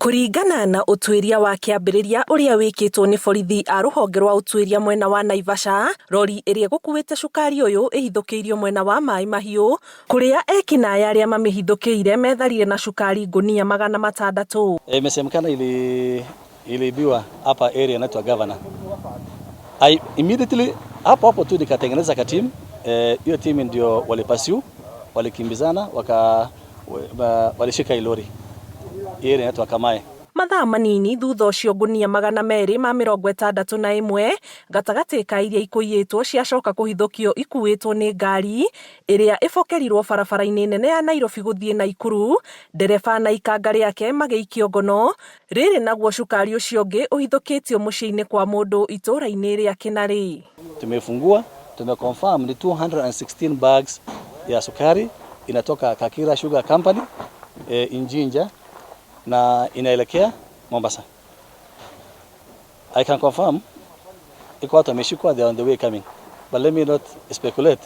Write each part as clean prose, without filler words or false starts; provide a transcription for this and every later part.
Kũringana na ũtuĩria wa kĩambĩrĩria ũrĩa wĩkĩtwo nĩ borithi a rũhonge rwa ũtuĩria mwena wa Naivasha, rori ĩrĩa ĩgũkuĩte cukari ũyũ ĩhithũkĩirio mwena wa Maĩ Mahiũ kũrĩa ekinaĩ arĩa mamĩhithũkĩire metharire na cukari ngũnia 600. Imesemekana iliibiwa hapa area inaitwa Governor. I immediately hapo hapo tu nikatengeneza ka team, hiyo team ndio walipursue, walikimbizana, walishika hii lori area inaitwa Kamae. Mathaa manini thutha ũcio ngũnia 261 gatagatĩ ka iria ikũiyĩtwo ciacoka kũhithũkio ikuĩtwo nĩ ngari ĩrĩa ĩbokerirwo barabara-inĩ nene ya Nairobi gũthiĩ Naikuru, ndereba na ikanga rĩake magĩikio ngono, rĩrĩ naguo cukari ũcio ũngĩ ũhithũkĩtio mũciĩ-inĩ kwa mũndũ itũũra-inĩ rĩa Kĩnarĩ. Tumefungua, tumeconfirm ni 216 bags ya sukari inatoka Kakira Sugar Company Injinja na inaelekea Mombasa. I can confirm iko watu wameshikwa, they are on the way coming. But let me not speculate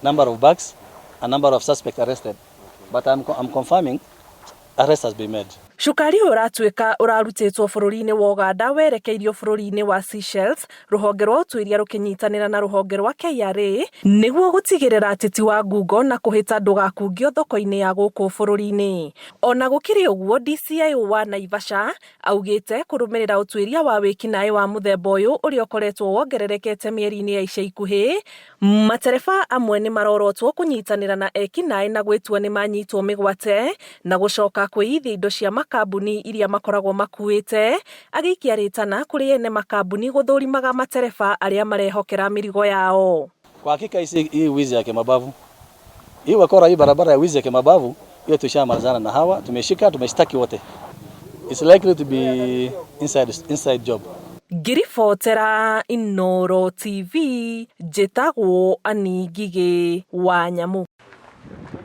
number of bags and number of suspects arrested. But I'm confirming arrest has been made. Cukari ũyũ ũratuĩka ũrarutĩtwo bũrũri-inĩ wa Uganda werekeirio bũrũri-inĩ wa Seychelles, rũhonge rwa ũtuĩria rũkĩnyitanĩra na rũhonge rwa KRA nĩguo gũtigĩrĩra atĩ ti wa ngungo na kũhĩta ndũgakungio thoko-inĩ ya gũkũ bũrũri-inĩ. Ona gũkĩrĩ ũguo, DCIO wa Naivasha augĩte kũrũmĩrĩra ũtuĩria wa wĩkinaĩ wa mũthemba ũyũ ũrĩa ũkoretwo wongererekete mĩeri-inĩ ya ica ikuhĩ, matereba amwe nĩ marorotwo kũnyitanĩra na ekinaĩ na gwĩtua nĩ manyitwo mĩgwate na gũcoka kwĩithia indo cia makambuni iria makoragwo makuĩte, agĩikia rĩtana kũrĩ ene makambuni gũthũrimaga matereba arĩa marehokera mĩrigo yao. Kwa hakika hii wizi ya kimabavu, hii wakora, hii barabara ya wizi ya kimabavu, hiyo tushamalizana na hawa, tumeshika, tumeshtaki wote. It's likely to be inside job. Ngĩribotera Inooro TV, njĩtagwo Annie Ngigĩ wa Nyamu.